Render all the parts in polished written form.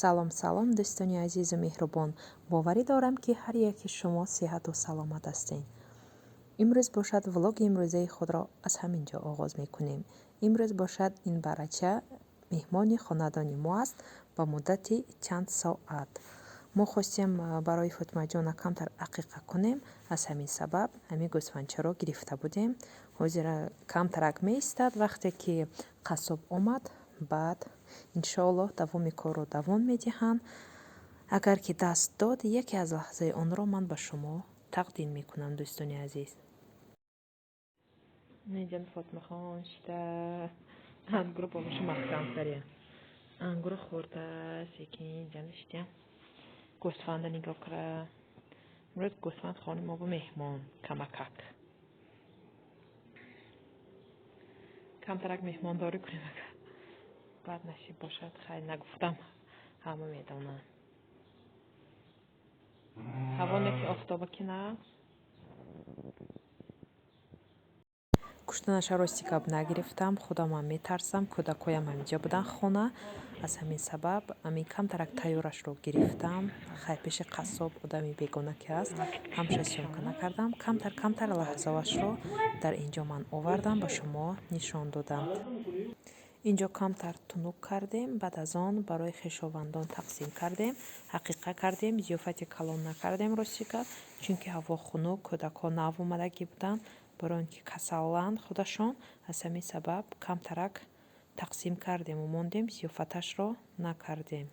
Салом, салом, дӯстони азизу меҳрубон. Боварӣ дорам, ки ҳар яки шумо сиҳату саломат ҳастед. Имрӯз бошад, влоги имрӯзаи худро аз ҳамин ҷо оғоз мекунем. Имрӯз бошад, ин барача меҳмони хонадони мо аст ба муддати чанд соат. Мо хостем барои Фотимаҷона камтар ақиқа кунем. Аз ҳамин сабаб ҳамин гӯсфандчаро гирифта будем. Ҳозир камтарак меистад, вақте ки қассоб омад, баъд иншоаллоҳ давоми корро давом медиҳанд. Агар ки даст дод, яке аз лаҳзаи онро ман ба шумо тақдим мекунам, дӯстони азиз. Инҷа Фотимахон шида ангур болошу маҳкам кария. Ангур хӯрда, секин инҷа нишидям. Гӯсфанда нигоҳ кара. Имрӯз гӯсфанд хони мо бо меҳмон камакак. Камтарак меҳмондорӣ кунем, агар бад насиб бошад. Хайр, нагуфтам, ҳама медонанд. Ҳаво не ки офтоба ки на. Куштанаша рости гап нагирифтам, худамам метарсам, кӯдакҳоям ҳаминҷа буданд хона. Аз ҳамин сабаб ҳамин камтарак тайёрашро гирифтам. Хайр, пеши қассоб одами бегона ки аст, ҳамша съёмка накардам. Камтар камтар лаҳзаашро дар инҷо ман овардам, ба шумо нишон додам. Инҷо камтар тунук кардем, баъд аз он барои хешовандон тақсим кардем, ақиқа кардем, зиёфати калон накардем, рости гап, чунки ҳаво хунук, кӯдакҳо нав омадагӣ буданд, барои он ки касаланд худашон. Аз ҳамин сабаб камтарак тақсим кардему мондем, зиёфаташро накардем.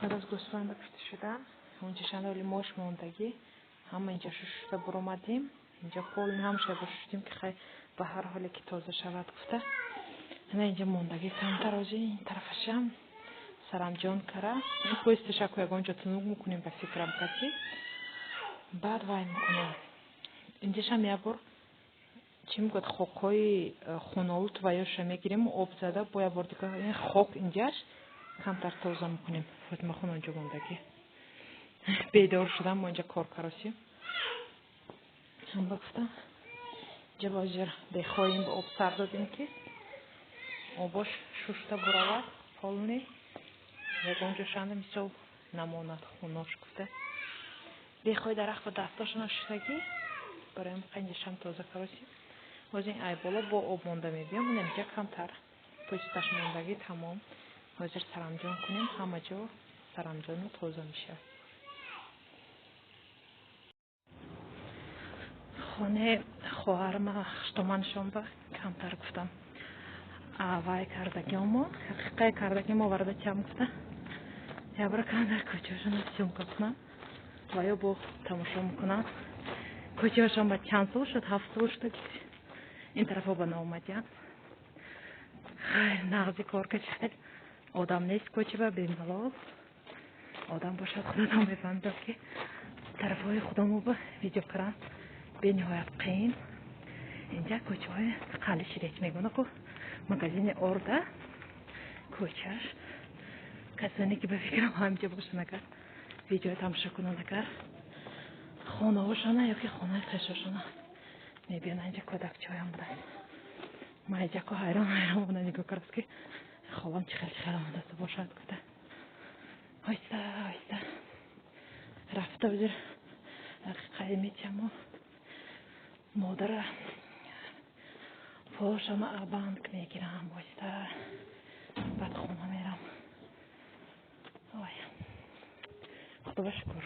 Баъд аз гӯсфанда кушта шудан, унҷашанда оли мош мондагӣ, ҳама инҷа шушта буромадем. Инҷа пол ҳамаша шуштем, ки хай ба ҳар ҳоле ки тоза шавад гуфта. Ана инҷа мондагӣ камтар, ози ин тарафашам сарамҷон кара. Поисташаку ягон ҷо тунук мекунем, ба фикрам кати. Баъд вай мекунем. Инҷашам як бор чӣ мегӯяд, хокҳои хунолуд ва ёша мегирем, об зада бо як бор дига ин хок инҷаш камтар тоза мекунем. Фотимахон онҷо мондагӣ. Бедор шудам, мо инҷа кор каросем. Ҳама гуфтам, инҷа бозир бехоҳем ба об сар додем, ки обош шушта буравад полный, ягон ҷошанда мисол намонад хунош гуфта. Бехоҳи дарахт ба дастошона шуштагӣ, барои инҷашам тоза каросем. Ҳозир ин айболо бо об монда мебиём, инҷа камтар пӯсташ мондагӣ, тамом. Ҳозир сарамҷон кунем, ҳама ҷо сарамҷону тоза мешавад. Хонаи хоҳарма хуштоманшон ба камтар гуфтам. Вай кардагиомо, ҳақиқаи кардагимо оварда чам гуфта. Ябра камтар кӯчаашона съёмка кунам ва ё бо тамошо мекунам. Кӯчаашон ба чанд сол шуд, 7 сол шуд, ин тарафҳо ба наомадиянд. Хайр, нағзи кор каши, хел одам нест кӯчаба, бемалол. Одам бошад, худатон мефаҳмидам, ки тарафҳои худамо ба видео кардан бениҳоят қиин. Инҷа кӯчаҳои Қали Ширеч мегӯна ку, магазини орда кӯчаш. Касоне ки ба фикрам ҳаминҷа бошанд, агар видео тамошо кунанд, агар хонаҳошона ё ки хонаи хешошона мебиён, инҷа кӯдакчаҳоям буданд. Ман инҷа ку ҳайрон ҳайрон буда нигоҳ кардам, ки холам чӣ хел чӣ хел омадаста бошад гуфта. Оҳиста оҳиста рафта ҳозир ҳақиқаи метиҳаму модара фолошама банк мегирам, оҳиста баъд хона мерам. Ой, худо ба шукр,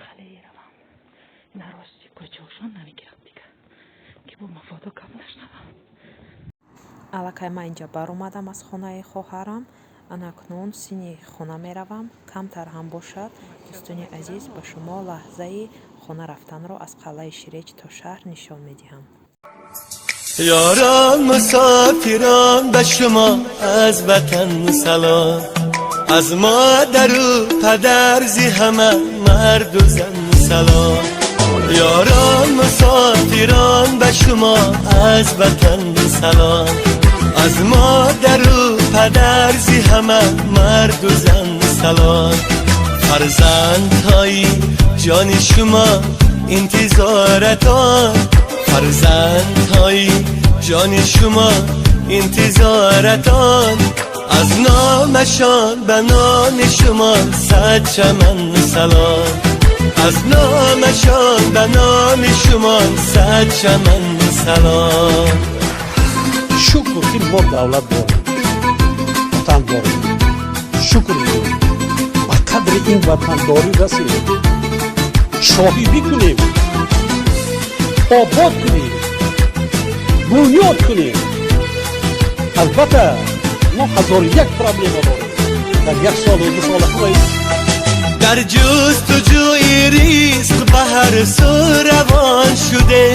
хеле равам. Ина рости кӯчаҳошон намегирам дига, ки бо мафодо кам нашнавам. Аллакай ман инҷа баромадам аз хонаи хоҳарам. Анакнун сини хона меравам. Камтар ҳам бошад, дӯстони азиз, ба шумо лаҳзаи хона рафтанро аз қалъаи Ширеч то шаҳр нишон медиҳам. Ёрон мусофирон, ба шумо аз ватан салом, аз модару падар зи ҳама марду зан салом. Ёрон мусофирон, ба шумо аз ватан салом, аз модару падар зи ҳама марду зан салом. Фарзандҳои ҷони шумо интизоратон, фарзандҳои جان شما انتظارتان، از نامشان به نام شما صد چمن سلام، از نامشان به نام شما صد چمن سلام. Шукр, ки мо давлат дорем, ватан дорем. Шукр мекунем, ба қадри ин ватандорӣ расидем, шоҳӣ бикунем, обод кунем, бунёд кунем. Албатта, мо ҳазору як проблема дорем дар як солу ду сола ҳамаи. در جستجوی رزق به هر سو روان شده،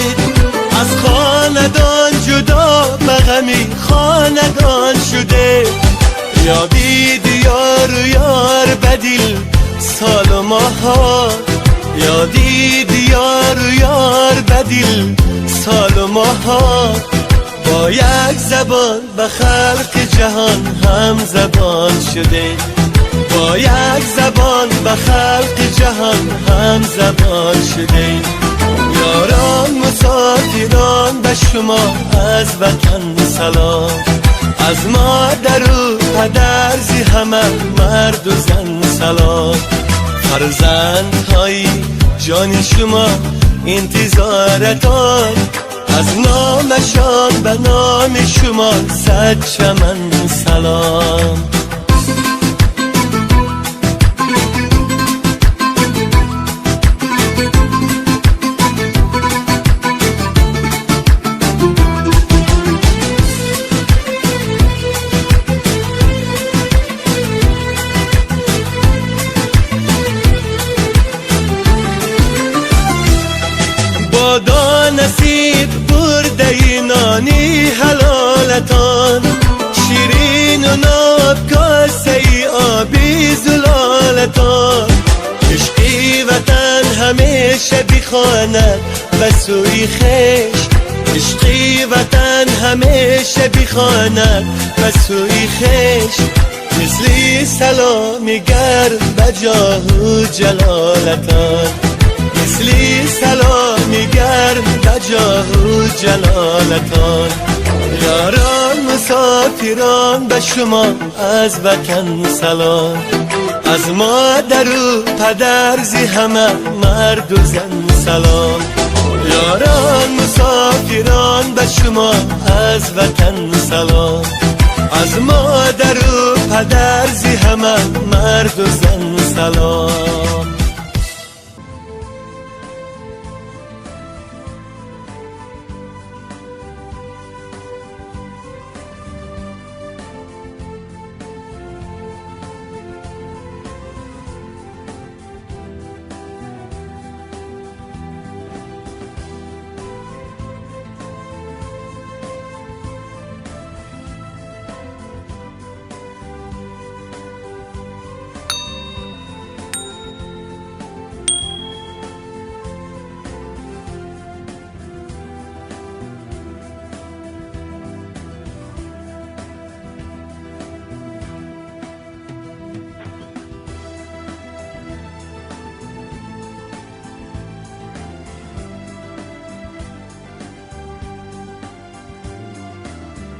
از خاندان جدا به غمی خاندان شده. یادی دیار و یار بدیل سال و ماها، یادی دیار و یار بدیل سال و ماها. با یک زبان به خلق جهان هم زبان شده، با یک زبان به خلق جهان هم زبان شده. یاران مسافران به شما از وطن سلام، از مادر و پدر زی همه مرد و زن سلام. فرزندهای جان شما انتظارتان، از نامشان به نام شما صد چمن سلام. بادا نصیب برده نانی حلالتان، شیرین و ناب کاسه آبی زلالتان. عشقی وطن همیشه بخواند به سوی خویش، عشقی وطن همیشه بخواند به سوی خویش. مثل سلام گرم به جاه و جلالتان، مثل سلام گرم به جاه و جلالتان. یاران مسافران به شما از وطن سلام، از مادر و پدر زی همه مرد و زن سلام. یاران مسافران به شما از وطن سلام، از مادر و پدر زی همه مرد و زن سلام.